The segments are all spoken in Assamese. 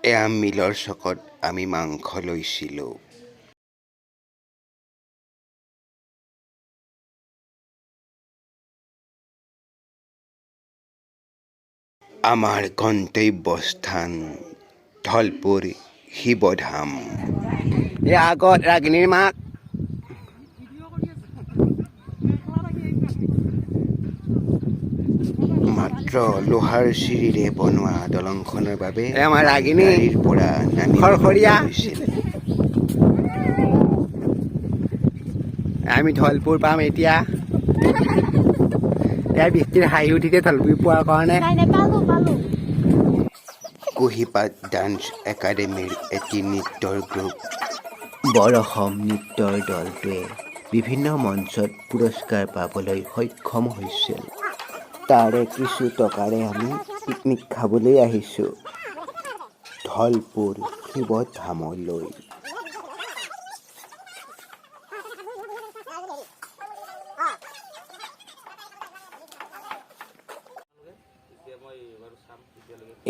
এয়া মিলৰ চকত আমি মাংস লৈছিলোঁ। আমাৰ গন্তব্যস্থান ধলপুৰ শিৱধাম। এয়া আগত ৰাগিনীৰ মাক। মাত্ৰ লোহাৰ চিৰিৰে বনোৱা দলংখনৰ বাবে এয়া আমাৰ ৰাগিনী। গাড়ীৰ পৰা নামিব খৰখৰীয়া। হৈছিল। আমি ধলপুৰ পাম এতিয়া। ইয়াৰ বৃষ্টিৰ হাঁহি উঠিছে ধলপুৰ পোৱাৰ কাৰণে। নাই নাই, পালো পালো। কুঁহিপাত ডান্স একাডেমীৰ এটি নৃত্যৰ গ্ৰুপ বৰ অসম নৃত্যৰ দলটোৱে বিভিন্ন মঞ্চত পুৰস্কাৰ পাবলৈ সক্ষম হৈছিল। তাৰে কিছু টকাৰে আমি পিকনিক খাবলৈ আহিছোঁ ধলপুৰ শিৱধামলৈ।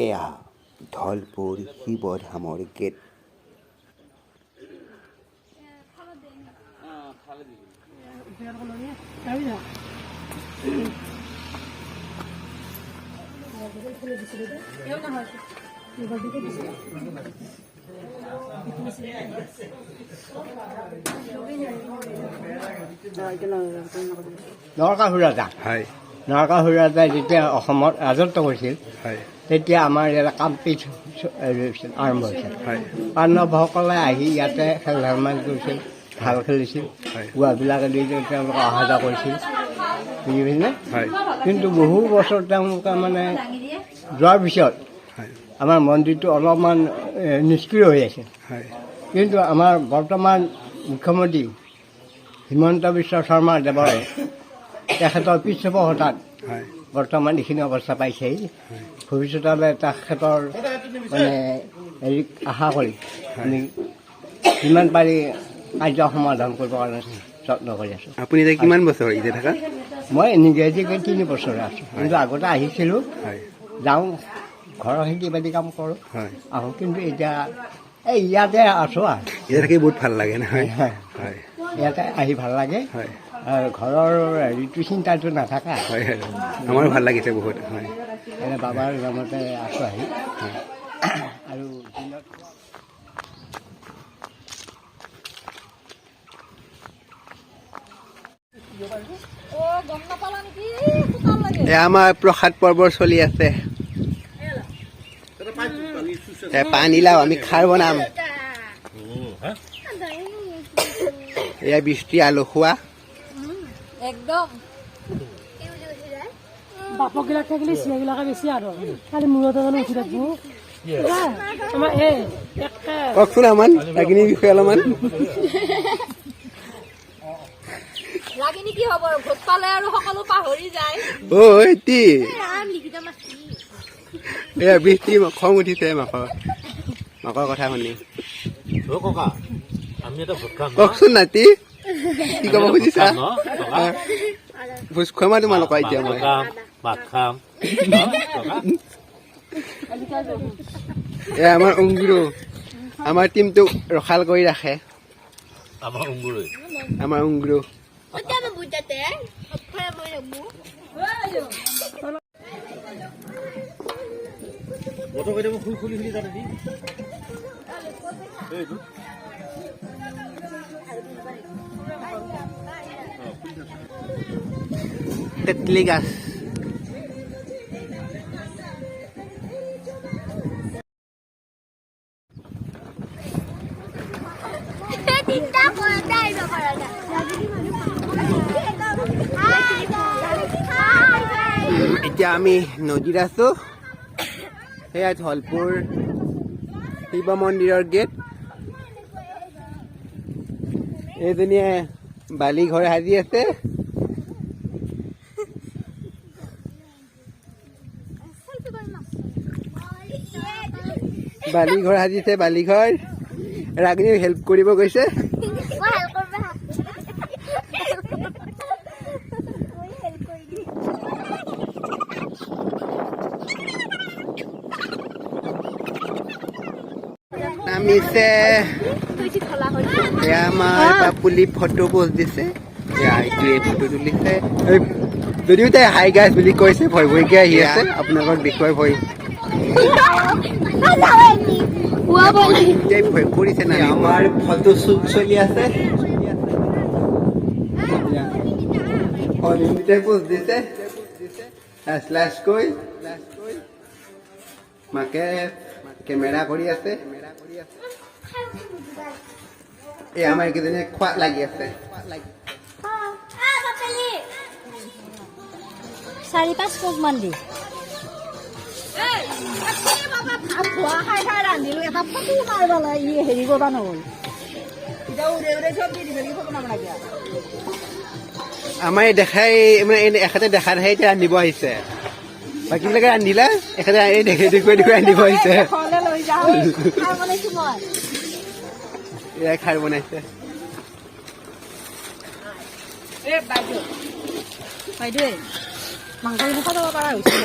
এয়া ধলপুৰ শিৱধামৰ গেট। নৰকাসুৰ ৰজা। হয়। নৰকাসুৰ ৰজাই যেতিয়া অসমত ৰাজত্ব কৰিছিল, হয়, তেতিয়া আমাৰ ইয়াতে কামপীঠ আৰম্ভ হৈছিল। পাণ্ডৱসকলে আহি ইয়াতে খেল ধেমালি কৰিছিল, ভাল খেলিছিল। গুৱাবিলাকে দি তেওঁলোকে অহা যোৱা কৰিছিল, বুজি পাইছেনে? হয়। কিন্তু বহু বছৰ তেওঁলোকে মানে যোৱাৰ পিছত আমাৰ মন্দিৰটো অলপমান নিষ্ক্ৰিয় হৈ আছে। কিন্তু আমাৰ বৰ্তমান মুখ্যমন্ত্ৰী হিমন্ত বিশ্ব শৰ্মা দেৱৰে তেখেতৰ পৃষ্ঠপোষকতাত বৰ্তমান এইখিনি অৱস্থা পাইছেহি। ভৱিষ্যতলৈ তেখেতৰ মানে হেৰি আশা কৰি আমি যিমান পাৰি কাৰ্য সমাধান কৰিবৰ কাৰণে যত্ন কৰি আছোঁ। আপুনি এতিয়া কিমান বছৰ ইয়াতে থাকা? মই নিজে 3 বছৰ আছোঁ, কিন্তু আগতে আহিছিলোঁ। যাওঁ, ঘৰৰ খেতি বাতি কাম কৰোঁ, আহোঁ। কিন্তু এতিয়া এই ইয়াতে আছোঁ আৰু। ইয়াতে থাকি বহুত ভাল লাগে নহয়? হয়। হয়। ইয়াতে আহি ভাল লাগে। আৰু ঘৰৰ হেৰিটো চিন্তাটো নাথাকে। হয় হয়, আমাৰো ভাল লাগিছে বহুত, হয়। এনে বাবাৰ নামতে আছোঁ আহি আৰু দিনত। অ, গম নাপালা নেকি? চোতাল লাগে। এয়া আমাৰ প্ৰসাদ পৰ্ব চলি আছে। এ পানীলাও আমি খাৰ বনাম। এয়া বৃষ্টি আলু খোৱা। একদম। বাপকবিলাক থাকিলে চিয়াবিলাকে বেছি আৰু খালি মূৰতে জানো উঠি থাকিব আমাৰ এই একে। কওকচোন আমাৰ ৰাগিনীৰ বিষয়ে অলপমান। ৰাগিনী কি হ'ব আৰু, ভোট পালে আৰু সকলো পাহৰি যায়। ঐ টি, এয়া বৃষ্টি খং উঠিছে মাকৰ মাকৰ কথা শুনি। অ ককা, আমি এটা ভোট খাম ন? কওকচোন নাতি, কি ক'ব খুজিছা? ন ককা? ভোজ খুৱাম আৰু তোমালোকৰ এতিয়া মই। মাংস খাম, ভাত খাম ন ককা? এয়া আমাৰ অংগুৰু, আমাৰ টিমটোক ৰসাল কৰি ৰাখে। আমাৰ অংগুৰে। আমাৰ অংগুৰু। বতৰ কেইটা খুলি খুলি খুলি তাতে দি এইটো। তেতলি গাছ। তিনিটা কৰোঁতে আহিব পৰা নাই। হাই হাই। এতিয়া আমি নদীত আছো। সেয়া ধলপুৰ শিৱ মন্দিৰৰ গেট। এইজনীয়ে বালি ঘৰ সাজি আছে। বালি ঘৰ সাজিছে, বালি ঘৰ। ৰাগিনীও হেল্প কৰিব গৈছে। মই হেল্প কৰিব, মই হেল্প কৰি দিম। নামিছে। এয়া আমাৰ পাপুলি ফটো পোষ্ট দিছে। এয়া এইটোৱে ফটো তুলিছে। এই যদিও তাই হাই গাইজ বুলি কৈছে, ভয় ভয়কে আহি আছে। আপোনালোকক দেখুৱাই ভয় তাই ভয় কৰিছে নাই। আমাৰ ফটো শ্বুট চলি আছে। অনিন্দিতাই পোষ্ট দিছে লাজ লাজকৈ। মাকে কেমেৰা কৰি আছে। এই আমাৰ এইকেইজনীয়ে খোৱাত লাগি আছে। 4-5 পোক মান দি খাই খাই ৰান্ধিলো, এটা ফটো মাৰিব লাগে, ই হেৰি কৰিব নহ'ল। আমাৰ এই দেখাই মানে এই এখেতে দেখা দেখাই এতিয়া ৰান্ধিব আহিছে। বাকীবিলাকে ৰান্ধিলে, এখেতে এই দেখি দেখুৱাই দেখুৱাই ৰান্ধিব আহিছে। ঘৰলৈ লৈ যাওঁ, খাৰ বনাইছো মই। এয়া খাৰ বনাইছে। বাইদেৱে মাংস খাব পৰা হৈছে।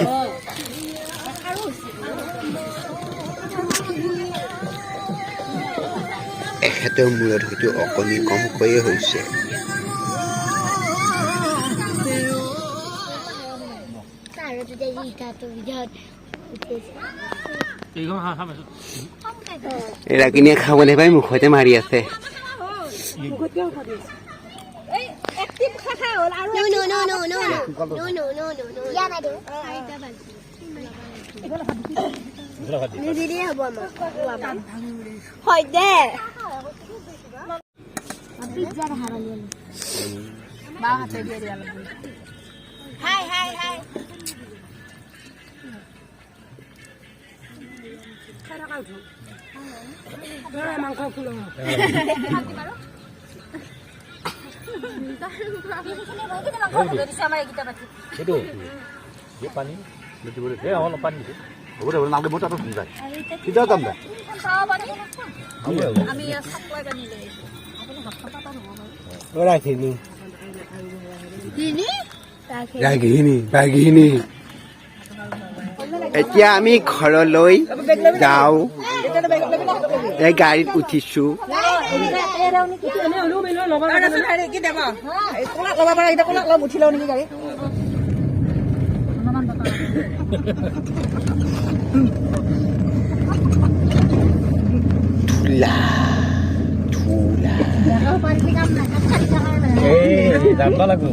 এখেতৰ মূৰত হয়তো অকণি কমকৈয়ে হৈছে। এই ৰাগিনীয়ে খাব নাপাই মুখতে মাৰি আছে। No, no, no, no, no, no. No, no, no, no, no. Yeah, বাইদেউ। নিদিলেই হ'ব আমাক। হয় দে। পিজ্জা দেখা পালি। বাওঁ হাতে দিয়ে দিয়া লাগিব। হাই হাই হাই। মাংস ফুল। সেইটো এই পানী এই অলপ পানী দিছে। হ'ব দে, নালাগে, মোৰ তাতো যায় তেতিয়া যাম দে। ৰাগিনী, ৰাগিনী, বাঘিনী। এতিয়া আমি ঘৰলৈ যাওঁ। এই গাড়ীত উঠিছো। এনে হ'লেও মেলিব ল'ব। ধূলা ধূলা। এই জানবা লাগব।